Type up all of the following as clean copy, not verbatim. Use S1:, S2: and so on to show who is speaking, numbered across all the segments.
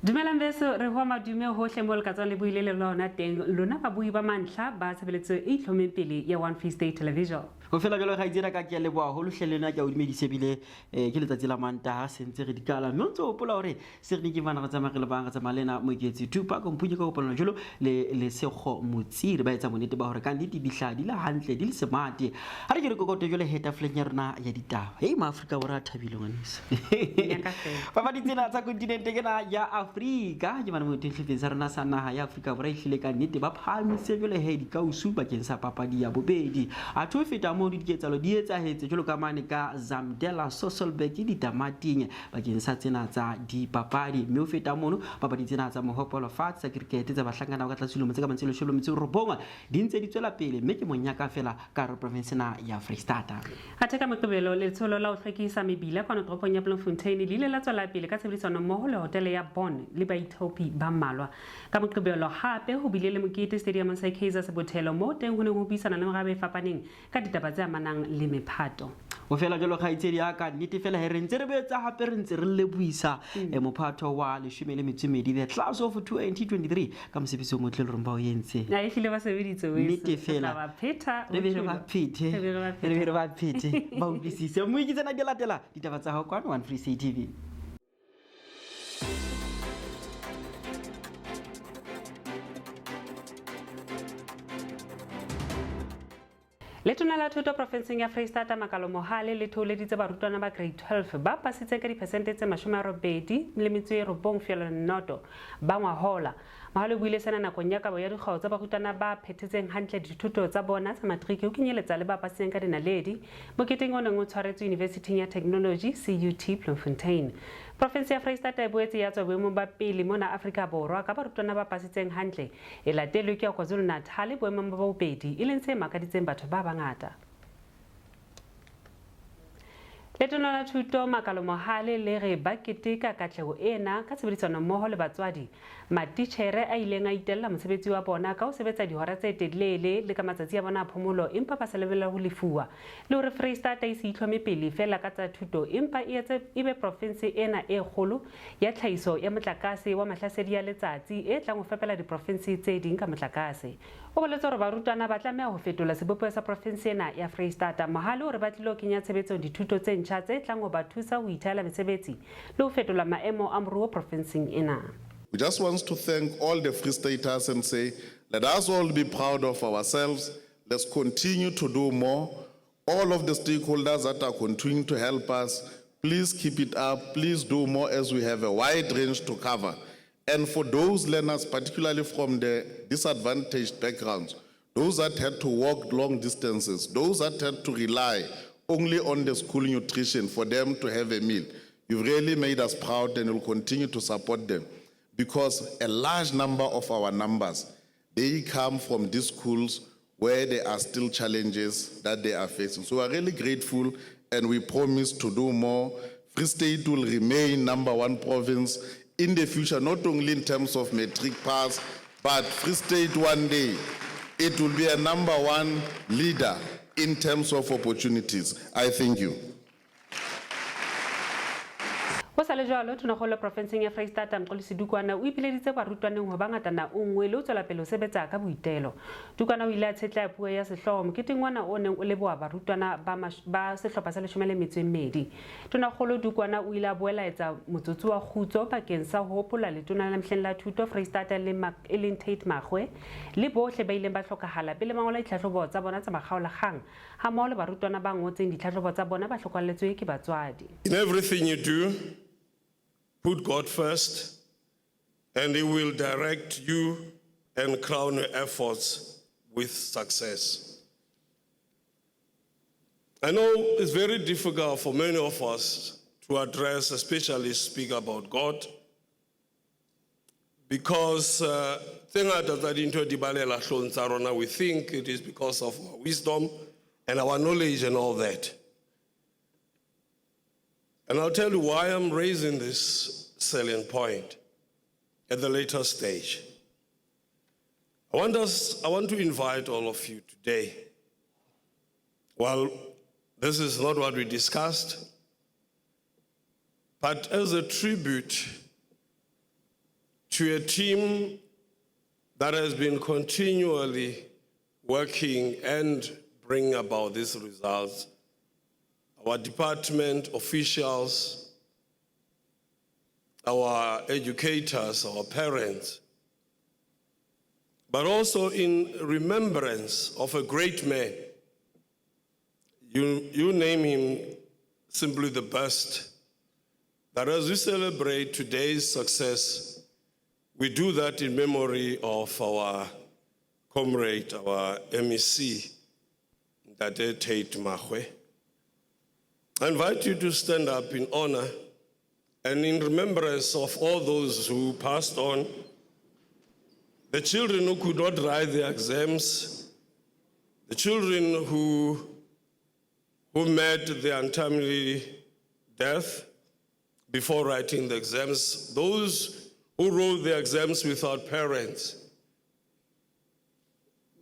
S1: Dumelang beso, re hoa madume hohle mo le ka tswang le buile le lona teng. Lona babui ba mantlha ba tshebeletso e itlhommeng pele ya One Free State Television.
S2: Ho fela jwalo kgaitsedi ka ke a leboha haholo hle le nna ke a o dumedise ebile ke letsatsi la Mantaha se ntse re dikala mme o ntse o hopola hore se re ke bana re tsamaya re le bang re tsamaya le na Moketsi Tupac Mphunye ka kopano jalo le Lesego Motsiri ba etsa bonnete ba hore ka nnete di hlaha di le hantle di le semate ha re ke re kokote jwale he tafoleng ya rona ya ditaba. Hei, maAfrika Borwa a thabile ngwaneso.
S1: Nyaka fela.
S2: Papadi tsena tsa kontinente kena ya Afrika ke bana motho sehlopeng sa rona sa naha ya Afrika Borwa e hlile ka nnete ba phahamise jwale he dikausu bakeng sa papadi ya bobedi. Atho ho feta moo diketsahalo di etsahetse jwalo ka mane ka Zamdela Sasolburg ditamating bakeng sa tsena tsa dipapadi, mme ho feta mono papadi tsena tsa mohopolo fatshe tsa cricket tsa bahlankana ba ka tlase dilemo tse ka bang tse 19 di ntse di tswela pele, mme ke monyaka fela ka hare province ena ya Freistata.
S1: Athe ka Moqebelo, letsholo la ho hlwekisa mebila kwano toropong ya Bloemfontein le ile la tswela pele ka tshebedisano mmoho le hotele ya Bon le baithaopi ba mmalwa. Ka Moqebelo hape ho bile le mokete stadiumong sa Kaizer Sebothelo moo teng ho neng ho buisana le merabe e fapaneng ka ditaba tse amanang le mephato.
S2: Ho fela jwalo kgaitsedi ya ka nnete fela he re ntse re boetse hape re ntse re lebohisa mophato wa 12 the class of 2023 ka mosebetsi o motle le reng ba o entse.
S1: A ehlile ba sebeditse weso.
S2: Nnete fela.
S1: Re tla ba phetha
S2: re be re ba
S1: ho
S2: phethe
S1: Re be re ba
S2: re be re ba phethe ba utlwisise mme ke tsena di latela ditaba tsa hao kwano One Free State TV.
S1: Letona la thuto profenseng ya Freistata Makalo Mohale le theoleditse barutwana ba grade 12 ba pasitseng ka diphesente tse 89.90 ba ngwahola. Mohale o buile sena nakong ya kabo ya dikgao tsa barutwana ba phethetseng hantle dithuto tsa bona tsa matriki ho kenyeletsa le ba pasitseng ka dinaledi moketeng o neng o tshwaretswe University ya Technology CUT Bloemfontein. Profense ya Freistata e boetse ya tswa boemong ba pele mona Afrika Borwa ka barutwana ba pasitseng hantle, e latelwe ke ya KwaZulu-Natal boemong ba bobedi, e leng se makaditseng batho ba bangata. Letona la thuto Makalo Mohale le re ba keteka katleho ena ka tshebedisano mmoho le batswadi, matitjhere a ileng a itella mosebetsi wa bona ka ho sebetsa dihora tse telele le ka matsatsi a bona a phomolo empa ba sa lebella ho lefuwa, le hore Freistata e se itlhome pele feela ka tsa thuto empa e etse e be profinse ena e kgolo ya tlhahiso ya motlakase wa mahlasedi a letsatsi e tlang ho fepela diprofinse tse ding ka motlakase. O boletse hore barutwana ba tlameha ho fetola sebopeho sa profinse ena ya Freistata. Mohale o re ba tlilo kenya tshebetsong dithuto tse ntjha tse tlang ho ba thusa ho ithehela mesebetsi le ho fetola maemo a moruo profinseng ena.
S3: We just want to thank all the Free Staters and say, let us all be proud of ourselves. Let's continue to do more. All of the stakeholders that are continuing to help us, please keep it up. Please do more as we have a wide range to cover. And for those learners, particularly from the disadvantaged backgrounds, those that had to walk long distances, those that had to rely only on the school nutrition for them to have a meal, you've really made us proud and will continue to support them because a large number of our numbers, they come from these schools where there are still challenges that they are facing. So we are really grateful and we promise to do more. Free State will remain number one province in the future, not only in terms of matric pass, but Free State one day, it will be a number one leader in terms of opportunities. I thank you.
S1: Ho sa le jwalo, tonakgolo profenseng ya Freistata Mxolisi Dukwana o ipileditse barutwaneng ho ba ngatana o nngwe le ho tswela pele ho sebetsa ka boitelo. Dukwana o ile a tshetleha puo ya sehlooho moketeng ona o neng o leboha barutwana ba sehlopha sa 12. Tonakgolo Dukwana o ile a boela etsa motsotso wa kgutso bakeng sa ho hopola letona la mehleng la thuto Freistata e leng Tate Makgoe le bohle ba ileng ba hlokahala pele ba ngola ditlhahlobo tsa bona tsa makgaolakgang, hammoho le barutwana ba ngotseng ditlhahlobo tsa bona ba hlokalletswe ke batswadi.
S4: In everything you do, put God first, and He will direct you and crown your efforts with success. I know it's very difficult for many of us to address, especially speak about God, because tse ngata tsa dintho di balela hloohong tsa rona. We think it is because of our wisdom and our knowledge and all that. And I'll tell you why I'm raising this salient point at the later stage. I want to invite all of you today. While this is not what we discussed, but as a tribute To a team that has been continually working and bringing about these results, our department officials, our educators, our parents, but also in remembrance of a great man. You name him simply the best. That as we celebrate today's success, we do that in memory of our comrade, our MEC, Ntate Tate Makgoe. I invite you to stand up in honor and in remembrance of all those who passed on, the children who could not write their exams, the children who met their untimely death before writing the exams, those who wrote the exams without parents.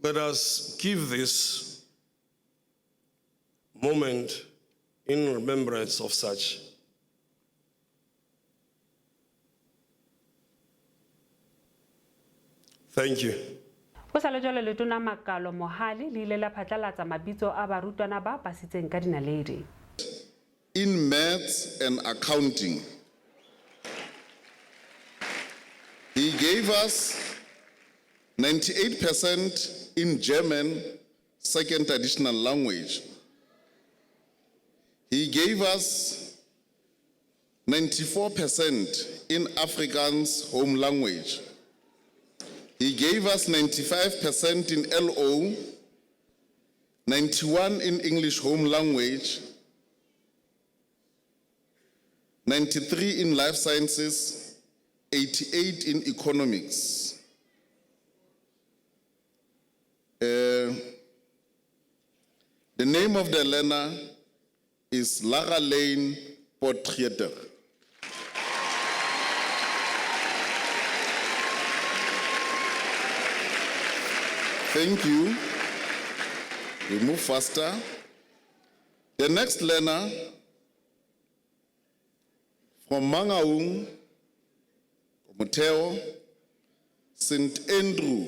S4: Let us give this moment in remembrance of such. Thank you.
S1: Ho sa le jwalo, Letona Makalo Mohale le ile la phatlalatsa mabitso a barutwana ba pasitseng ka dinaledi.
S3: In maths and accounting. He gave us 98% in German, second additional language. He gave us 94% in Afrikaans home language. He gave us 95% in LO, 91 in English home language, 93 in life sciences, 88 in economics. The name of the learner is Lara Lane Potgieter. Thank you. We move faster. The next learner from Mangaung, Motheo, St. Andrew,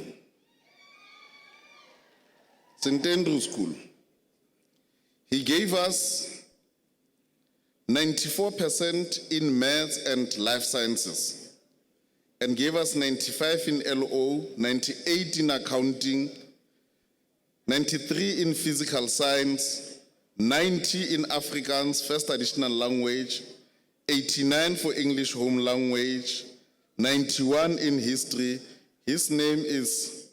S3: St. Andrew School. He gave us 94% in maths and life sciences and gave us 95 in LO, 98 in accounting, 93 in physical science, 90 in Afrikaans, first additional language, 89 for English home language, 91 in history. His name is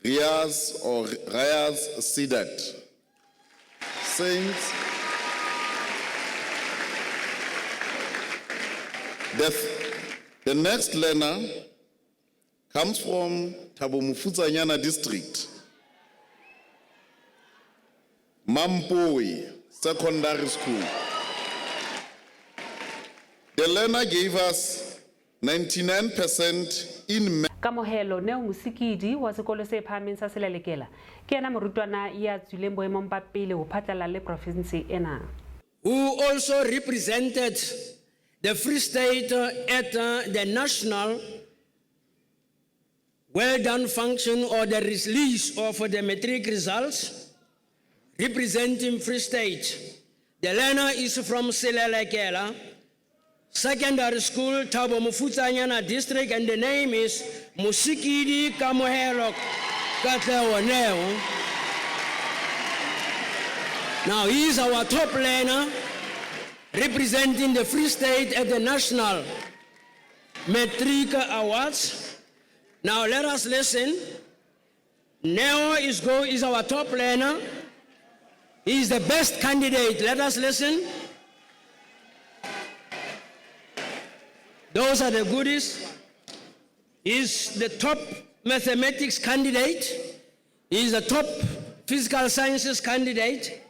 S3: Riaz or Riaz Sidat. Saints. The next learner comes from Thabo Mofutsanyana district, Mampoi Secondary School. The learner gave us 99% in
S1: Kamohelo Neo Mosikidi wa sekolo se phahameng sa Selelekela ke yena morutwana ya tswileng boemong ba pele ho phatlalla le province ena.
S5: Who also represented the Free State at the National Well Done function or the release of the matric results, representing Free State. The learner is from Selelekela Secondary School, Thabo Mofutsanyana District, and the name is Mosikidi Kamohelo Katlego Neo. Now he is our top learner, representing the Free State at the National Matric Awards. Now let us listen. Neo is our top learner. He is the best candidate. Let us listen. Those are the goodies. He's the top mathematics candidate. He's the top physical sciences candidate.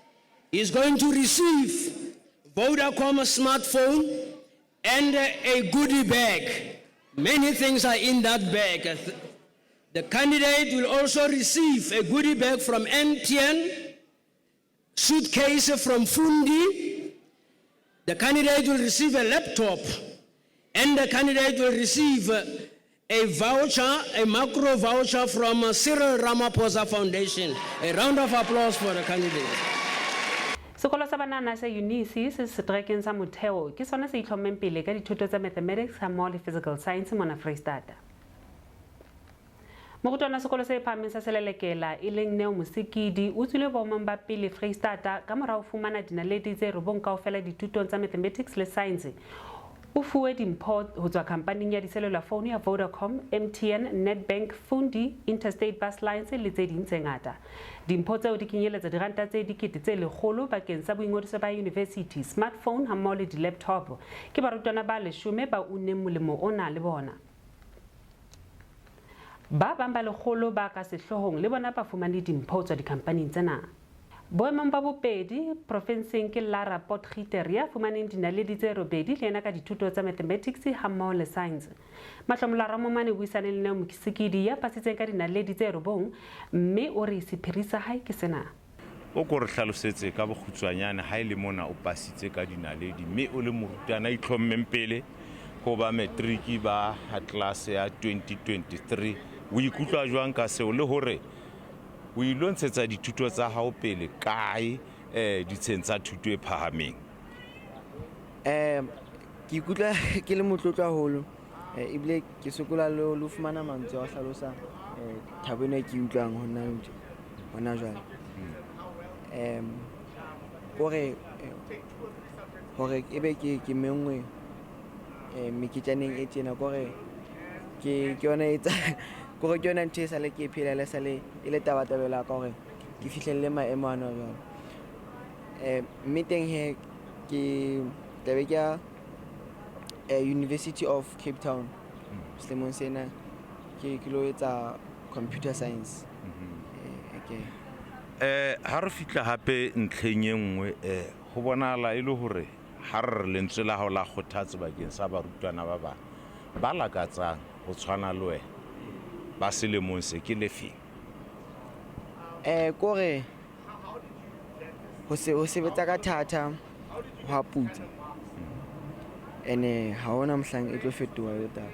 S5: He's going to receive Vodacom smartphone and a goodie bag. Many things are in that bag. The candidate will also receive a goodie bag from MTN, suitcase from Fundi. The candidate will receive a laptop, and the candidate will receive a a voucher, a macro voucher from Cyril Ramaphosa Foundation. A round of applause for the candidate.
S1: Sekolo sa banana sa Unisi se seterekeng sa Motheo ke sona se itlhommeng pele ka dithuto tsa mathematics hammoho le physical science mona Freistata. Morutwana wa sekolo se phahameng sa Selelekela e leng Neo Mosikidi o tswile boemong ba pele Freistata ka mora ho fumana dinaledi tse robong kaofela dithutong tsa mathematics le science. O fuwe dimpho ho tswa khampaning ya dicellular phone ya Vodacom, MTN, Nedbank, Fundi, Interstate Bus Lines le tse ding tse ngata. Dimpho tseo di kenyeletsa diranta tse dikete tse lekgolo bakeng sa boingodiso ba university, smartphone hammoho le di-laptop. Ke barutwana ba leshome ba unneng molemo ona le bona. Ba bang ba lekgolo ba ka sehloohong le bona ba fumane dimpho ho tswa dikhampaning tsena. Boemong ba bobedi profenseng ke Lara Potgieter ya fumaneng dinaledi tse robedi le yena ka dithuto tsa mathematics hammoho le science. Mahlomola Ramomane o buisane le Neo Mosikidi ya pasitseng ka dinaledi tse robong mme o re sephiri sa hae ke sena.
S6: O ko re hlalosetse ka bokgutshwanyane ha e le mona o pasitse ka dinaledi mme o le morutwana a itlhommeng pele ho ba matriki ba class ya 2023. O ikutlwa jwang ka seo le hore o ilo ntshetsa dithuto tsa hao pele kae ditsheng tsa thuto e phahameng?
S7: Ke ikutlwa ke le motlotlo haholo, ebile ke sokola le ho fumana mantswe a ho hlalosa thabo ena e ke utlwang hona jwale. Kore hore ebe ke menngwe meketjaneng e tjena, kore ke yona e etsa kore ke yona ntho e sale ke e phela le sale e le tabatabelo ya ka hore ke fihlelle maemo ana jwalo. Mme teng he ke tlabe ke ya University of Cape Town selemong sena, ke lo etsa computer science. Okay.
S6: Ha re fihla hape ntlheng e nngwe, ho bonahala e le hore ha re re lentswe la hao la kgothatso bakeng sa barutwana ba bang ba lakatsang ho tshwana le wena ba selemong se ke lefeng?
S7: Kore ho sebetsa ka thata ho a putsa. Ene ha hona mohlang e tlo fetoha eo taba.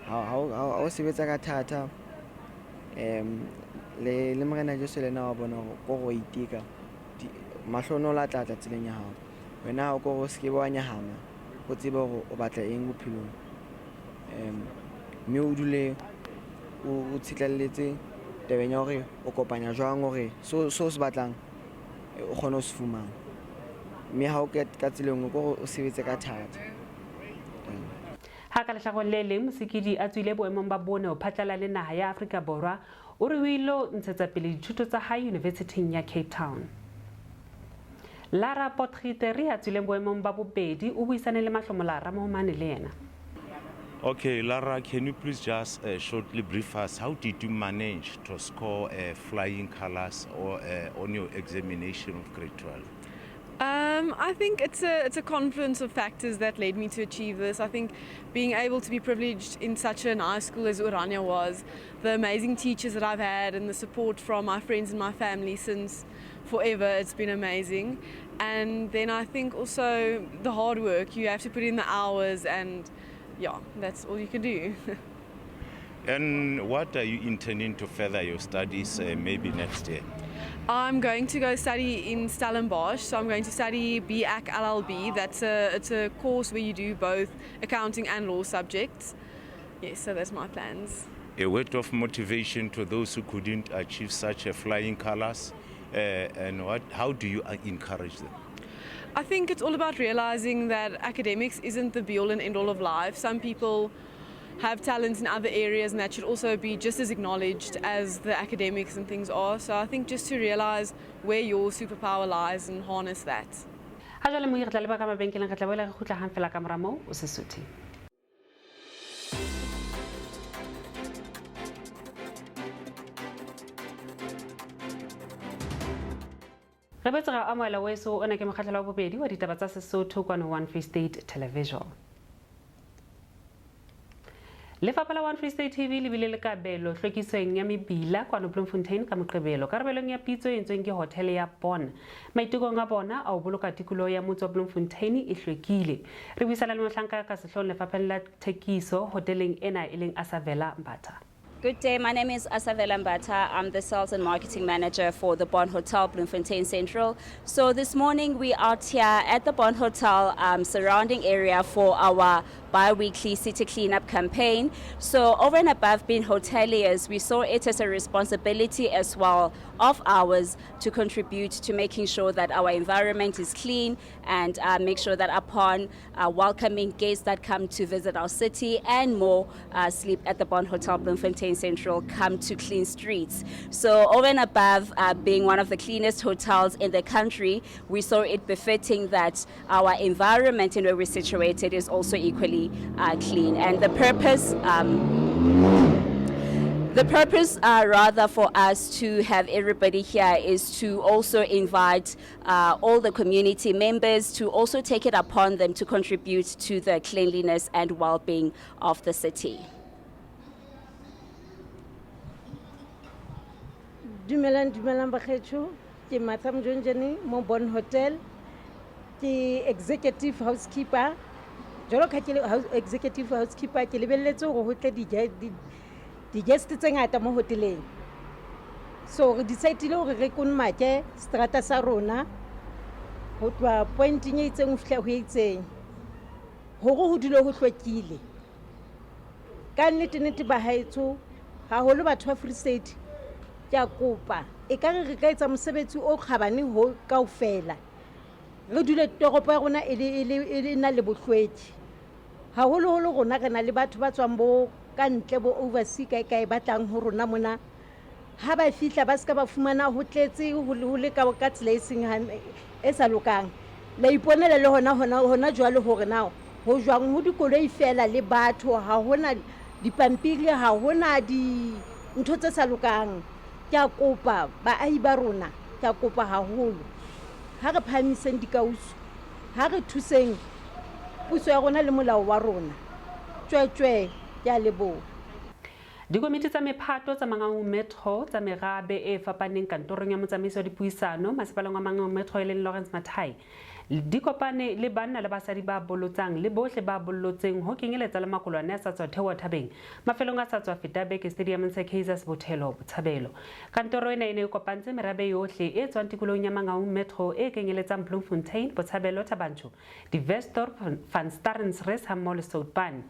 S7: Ha o sebetsa ka thata, le Morena Jesu le yena wa bona hore kore wa iteka, mahlohonolo a tla tla tseleng ya hao. Wena ha o kore o se ke wa nyahama, o tsebe hore o batla eng bophelong. Mme o dule o tshitlalletse tabeng ya hore o kopanya jwang hore so se batlang o kgone ho se fumana. Mme ha o ka tsela e nngwe kore o sebetse ka thata.
S1: Ha ka lehlakoreng le leng Mosikidi a tswile boemong ba bone ho phatlalla le naha ya Afrika Borwa, o re o ilo ntshetsa pele dithuto tsa hae University ya Cape Town. Lara Potgieter ya tswileng boemong ba bobedi o buisane le Mahlomola Ramomane le yena.
S6: Okay, Lara, can you please just shortly brief us, how did you manage to score flying colors or on your examination of grade 12?
S8: I think it's a confluence of factors that led me to achieve this. I think being able to be privileged in such a nice school as Orania was, the amazing teachers that I've had and the support from my friends and my family since forever, it's been amazing. And then I think also the hard work, you have to put in the hours, and yeah, that's all you can do.
S6: And what are you intending to further your studies maybe next year?
S8: I'm going to go study in Stellenbosch, so I'm going to study BAC LLB. It's a course where you do both accounting and law subjects. Yes, so that's my plans.
S6: A word of motivation to those who couldn't achieve such a flying colors, and how do you encourage them?
S8: I think it's all about realizing that academics isn't the be-all and end-all of life. Some people have talents in other areas, and that should also be just as acknowledged as the academics and things are. So I think just to realize where your superpower lies and harness that.
S1: Ha jwale mohi re tla leba ka mabenkeleng, re tla boela re kgutla hang fela ka mora moo, o se suthe. Re boetse ra amohela weso, ona ke mokgahlelo wa bobedi wa ditaba tsa Sesotho kwano One Free State Television. Lefapha la One Free State TV le bile le kabelo hlwekisong ya mebila kwano Bloemfontein ka Moqebelo karabelong ya pitso e entsweng ke hotele ya Bon maitekong a bona a ho boloka tikoloho ya motse wa Bloemfontein e hlwekile. Re buisana le mohlanka ka sehloohong lefapheng la thekiso hoteleng ena e leng Asavela Mbatha.
S9: Good day, my name is Asavela Mbatha. I'm the Sales and Marketing Manager for the Bon Hotel, Bloemfontein Central. So this morning we are out here at the Bon Hotel surrounding area for our bi-weekly city cleanup campaign. So over and above being hoteliers, we saw it as a responsibility as well of ours to contribute to making sure that our environment is clean and make sure that upon welcoming guests that come to visit our city and more sleep at the Bon Hotel Bloemfontein Central come to clean streets. So over and above being one of the cleanest hotels in the country, we saw it befitting that our environment in where we're situated is also equally clean. And the purpose, rather, for us to have everybody here is to also invite all the community members to also take it upon them to contribute to the cleanliness and well-being of the city.
S10: Dumelang, dumelang bakgetsho. Ke Martha Mjonjane mo Bon Hotel. Ke executive housekeeper. Jwalo ka ke le executive housekeeper, ke lebelletse hore ho tle di-guest tse ngata mo hoteleng. So re decide-ile hore re kolomake strata sa rona ho tloha pointing e itseng ho fihla ho e itseng, hore ho dule ho hlwekile. Ka nnete-nnete bahaetsho, haholo batho ba Free State, ke a kopa ekare re ka etsa mosebetsi o kgabane ho kaofela, re dule toropo ya rona e le na le bohlweki. Haholoholo rona re na le batho ba tswang bo ka ntle, bo oversea, kae kae, ba tlang ho rona mona. Ha ba fihla ba ska ba fumana ho tletse, ho le ka tsela e seng e sa lokang. La iponela le hona jwale hore na ho jwang, ho dikoloi fela le batho, ha hona dipampiri, ha hona dintho tse sa lokang. Ke a kopa baahi ba rona, ke a kopa haholo, ha re phahamiseng dikausu, ha re thuseng puso ya rona le molao wa rona. Tswetswe, ke a leboha.
S1: Dikomiti tsa mephato tsa Mangaung Metro tsa merabe e fapaneng kantorong ya motsamaisi wa dipuisano masepaleng wa Mangaung Metro e leng Lawrence Mathai di kopane le banna le basadi ba bolotsang le bohle ba bollotseng, ho kenyeletsa le makolwane a sa tswa theoha thabeng mafelong a sa tswa feta beke stadiumeng sa Kaizer Bothelo Botshabelo. Kantoro ena e ne e kopantse merabe yohle e tswang tikolohong ya Mangaung Metro e kenyeletsang Bloemfontein, Botshabelo, Thaba Nchu, Diversdorp, Van Staaren's hammoho le Soutpan.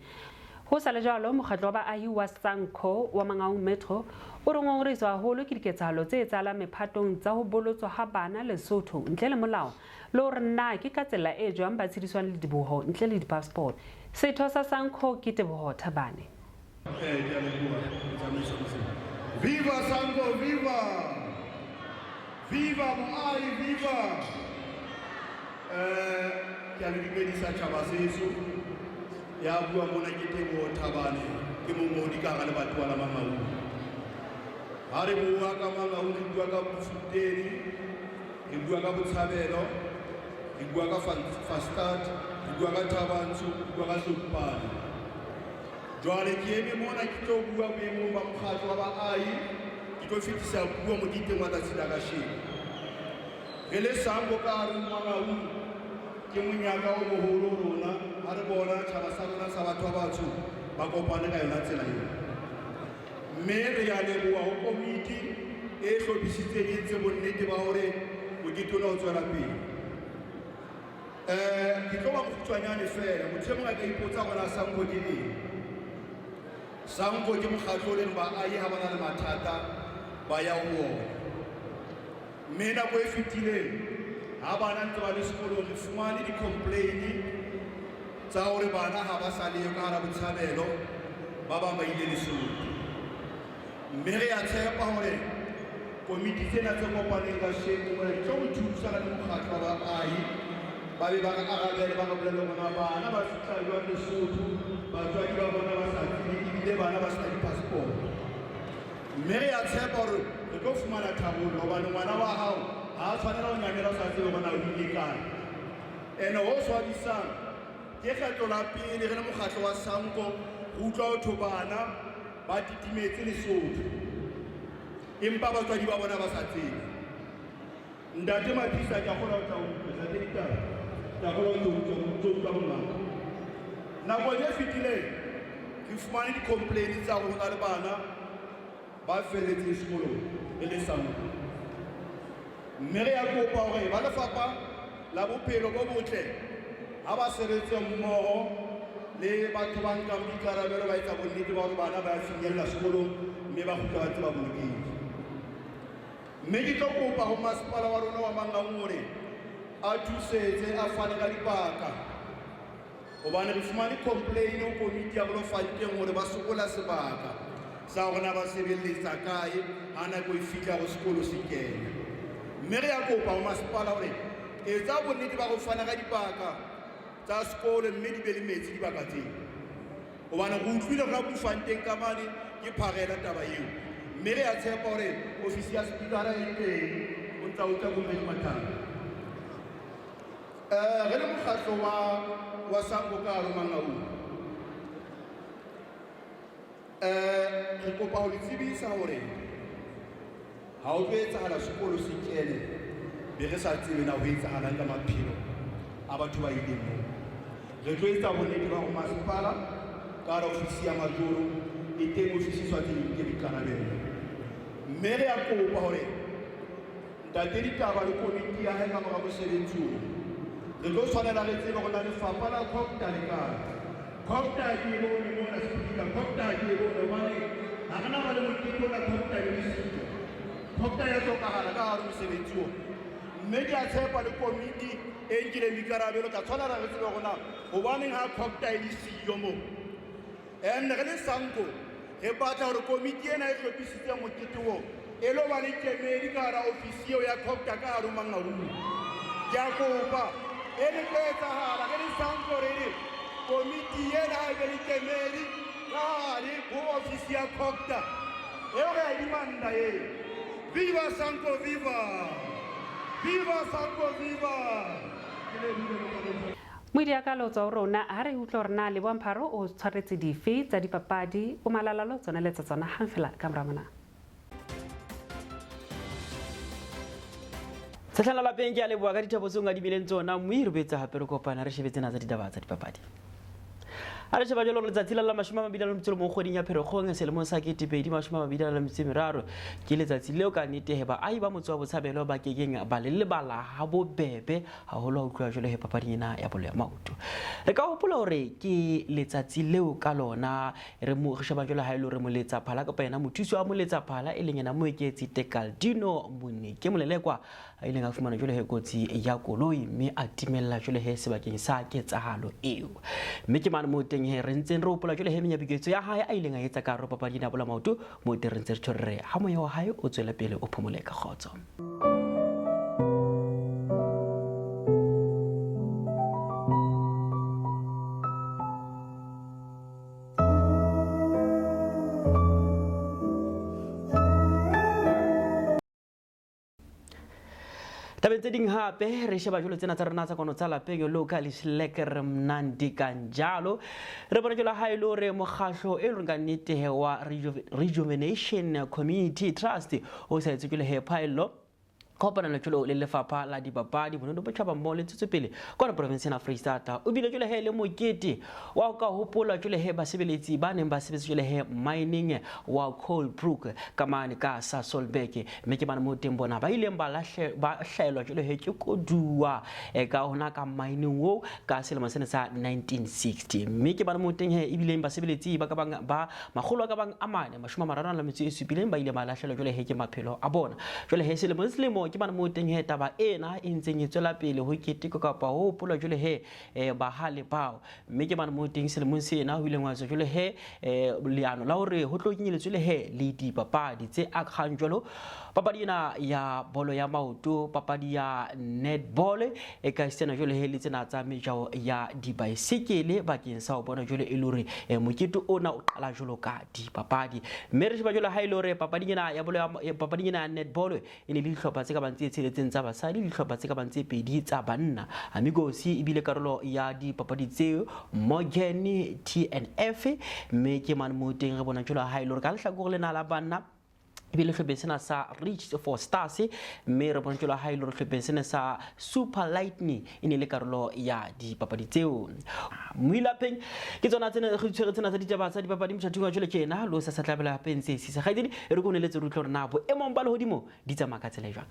S1: Ho sa le jwalo, mokgatlo wa baahi wa SANCO wa Mangaung Metro o re ngongorehiswa haholo ke diketsahalo tse etsahalang mephatong tsa ho bolotswa ha bana Lesotho ntle le molao, le hore na ke ka tsela e jwang ba tshediswang lediboho ntle le di-passport. Setho sa SANCO ke Teboho Thabane.
S11: Ke a leboha, tsamaiso mosebetsi. Viva Sanco, viva! Viva moahi, viva! Ke a le dumedisa tjhaba seso. Ya bua mona ke Teboho Thabane, ke mongodi ka hara lebatowa la Mangaung. Ha re bua ka Mangaung, re bua ka Bloemfontein, re bua ka Botshabelo, re bua ka Vrystaat, re bua ka Thaba Nchu, re bua ka Soutpan. Jwale ke eme mona ke tlo bua boemong ba mokgatlo wa baahi, ke tlo fetisa puo moketeng wa tsatsi la kasheno. Re le SANCO ka hare ho Mangaung, ke monyaka o moholo ho rona ha re bona tjhaba sa rona sa batho ba batsho ba kopane ka yona tsela eo. Mme re a leboha ho komiti e hlophisitseng, e entse bonnete ba hore mokete ona o tswela pele. Ke tlo ba mokgutshwanyane fela, motho e mong a ka ipotsa hore na SANCO ke eng. SANCO ke mokgatlo o leng baahi ha ba na le mathata ba ya ho ona. Mme nako e fetileng ha bana ntse ba le sekolong, re fumane di-complain tsa hore bana ha ba sa leyo ka hara Botshabelo, ba bang ba ile Lesotho. Mme re a tshepa hore komiti tsena tse kopaneng kasheno mona di tlo re thusa le mokgatlo wa baahi, ba be ba re arabele, ba re bolelle hore na bana ba fihla jwang Lesotho batswadi ba bona ba sa tsebe, ebile bana ba sena di-passport. Mme re a tshepa hore re tlo fumana tharollo, hobane ngwana wa hao ha a tshwanela ho nyamela o sa tsebe hore na o ile kae. Ene ho swabisang ke kgetlo la pele re le mokgatlo wa SANCO Re utlwa ho thwe bana ba titimetse Lesotho, empa batswadi ba bona ba sa tsebe. Ntate Maphisa, ke a kgolwa o tla utlwa, ntate Ditaba, ke a kgolwa o ntso utlwa, o ntso utlwa bongata. Nakong e fetileng re fumane di-complaint tsa hore ho na le bana ba felletseng sekolong e le SANCO. Mme re a kopa hore ba lefapha la bophelo bo botle ha ba sebetse mmoho le batho ba nkang boikarabelo, ba etsa bonnete ba hore bana ba finyella sekolong mme ba kgutla ba ntse ba bolokehile. Mme ke tlo kopa ho masepala wa rona wa Mangaung hore a thusetse, a fane ka dibaka, hobane re fumane complain ho komiti ya Bloemfontein hore ba sokola sebaka sa hore na ba sebeletsa kae ha nako e fihla hore sekolo se kene. Mme re a kopa ho masepala hore etsa bonnete ba ho fana ka dibaka tsa sekolo mme di be le metsi dibaka tseo, hobane re utlwile ka Bloemfontein ka mane ke pharela taba eo. Mme re a tshepa hore ofisi ya speakera e teng, o ntsa utlwa Comrade Mathanga. Re le mokgatlo wa SANCO ka hare ho Mangaung, re kopa ho le tsebisa hore ha o tlo etsahala sekolo se kene be re sa tsebe na ho etsahalang ka maphelo a batho ba ileng moo. Re tlo etsa bonnete ba hore masepala ka hara ofisi ya majoro e teng, ofisi e tshwanetse e nke boikarabelo. Mme re a kopa hore ntate Ditaba le komiti ya hae ka mora mosebetsi ona, re tlo tshwanela re tsebe hore na lefapha la COGTA le kae. COGTA ke e bone mona, Speaker, COGTA ke e bone, hobane ha re na ba le mokete ona COGTA e le siko. COGTA ya hlokahala ka hare mosebetsi ona. Mme ke a tshepa le komiti e nkileng boikarabelo tla tshwanela re tsebe hore na hobaneng ha COGTA e le siyo moo. And re le SANCO re batla hore komiti ena e hlophisitseng mokete oo e lo ba le kemedi ka hara ofisi eo ya COGTA ka hare ho Mangaung. Ke a kopa e le tlo etsahala re le SANCO re re komiti ena ha e be le kemedi ka hare ho ofisi ya COGTA eo re a e demanda eo. Viva SANCO, viva! Viva SANCO, viva! Ke lebohile motsamaisi.
S1: Moedi ya ka lo tswa ho rona ha re utlwa hore na Lebohang Pharo o tshwaretse dife tsa dipapadi, o malalalo tsona letsa tsona hang fela ka mora mona.
S2: Sehlana lapeng, ke a leboha ka dithabo tseo ngadibileng tsona, mme re boetse hape re kopana re shebe tsena tsa ditaba tsa dipapadi. A re sheba jalo letsatsi la 21 kgweding ya Pherekgong selemong sa 2023 ke letsatsi leo ka nnete he baahi ba motse wa Botshabelo ba kekeng ba le lebala ha bobebe, haholo ha utlwa jalo he papading ena ya bolo ya maoto. Re ka hopola hore ke letsatsi leo ka lona re mo re sheba jalo ha e le hore moletsa phala kapa yena mothusi wa moletsa phala e leng yena Moeketsi Tekaldino Moneke Molelekwa a ileng a fumana jwale he kotsi ya koloi mme a timella jwale he sebakeng sa ketsahalo eo. Mme ke mane moo teng he re ntseng re hopola jwale he menyabuketso ya hae a ileng a etsa ka hare ho papadi ena ya bolo ya maoto, moo teng re ntse re tjho re re ha moya wa hae o tswele pele o phomole ka kgotso. Tabeng tse ding hape re sheba jwalo tsena tsa rona tsa kwano tsa lapeng local lekker mnandi kanjalo. Re bona jwalo ha e le hore mokgahlo e leng ka nnete he wa Rejuvenation Community Trust o sa etse jwalo he phaello kopanelo jwalo le lefapha la dipapadi, bonono, botjhaba mmoho le ntshetsopele kwana provinseng ya Freistata. O bile jwale he le mokete wa ho ka hopola jwale he basebeletsi ba neng ba sebetsa jwale he mining wa Coalbrook ka mane ka Sasolburg, mme ke bana moo teng bona ba ileng ba hlaelwa jwale he ke koduwa ka hona ka mining oo ka selemo sena sa 1960. Mme ke bana moo teng he ebileng basebeletsi ba ka bang ba makgolo a ka bang a 437 ba ile ba lahlelwa jwale he ke maphelo a bona. Jwale he selemo le selemo ke bana moo teng he taba ena e ntseng e tswela pele ho ketekwa kapa ho hopolwa jwale he bahale bao. Mme ke bana moo teng selemong sena ho ileng wa tswa jwale he leano la hore ho tlo kenyeletswe le he le dipapadi tse akgang jwalo Papadi ena ya bolo ya maoto, papadi ya netball, e ka esitana jwale he le tsena tsa mejao ya dibaesekele bakeng sa ho bona jwale e le hore mokete ona o qala jwalo ka dipapadi. Mme re sheba jwale ha e le hore papading ena ya bolo ya papading ena ya netball e ne le dihlopha tse ka bang tse tsheletseng tsa basadi le dihlopha tse ka bang tse pedi tsa banna. Amigos e bile karolo ya dipapadi tseo, Morgan TNF, mme ke mane moo teng re bona jwalo ha e le hore ka lehlakore lena la banna ebile hlopeng sena sa Reach for Stars, mme re bona jwalo ha e le hore hlopeng sena sa Super Lightning e ne le karolo ya dipapadi tseo. Moilapeng ke tsona tsena re tshwere tsena tsa ditaba tsa dipapadi mothating wa jwale ke ena lo sa sa tlabela hape ntse e sisa kgaitsedi e re ko neletse re utlwe hore na boemong ba lehodimo di tsamaya ka tsela e jwang.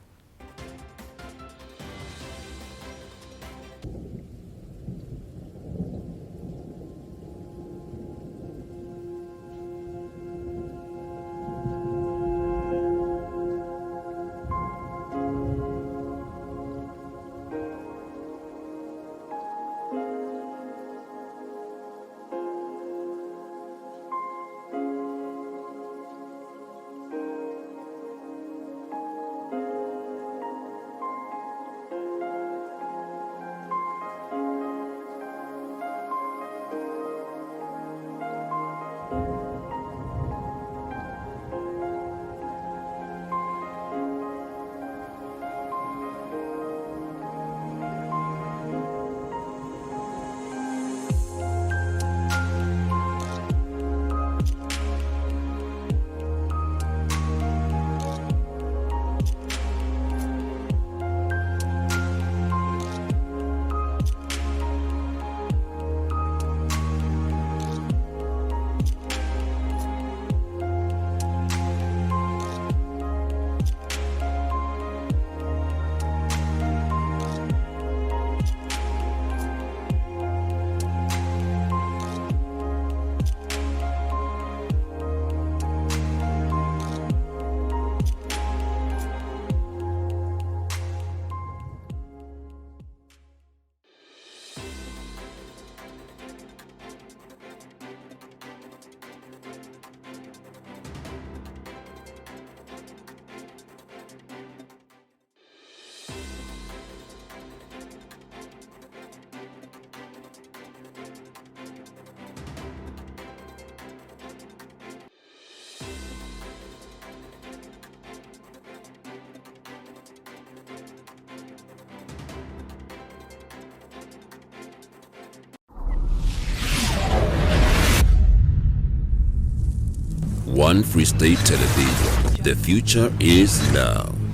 S12: One Free State Television. The future is now.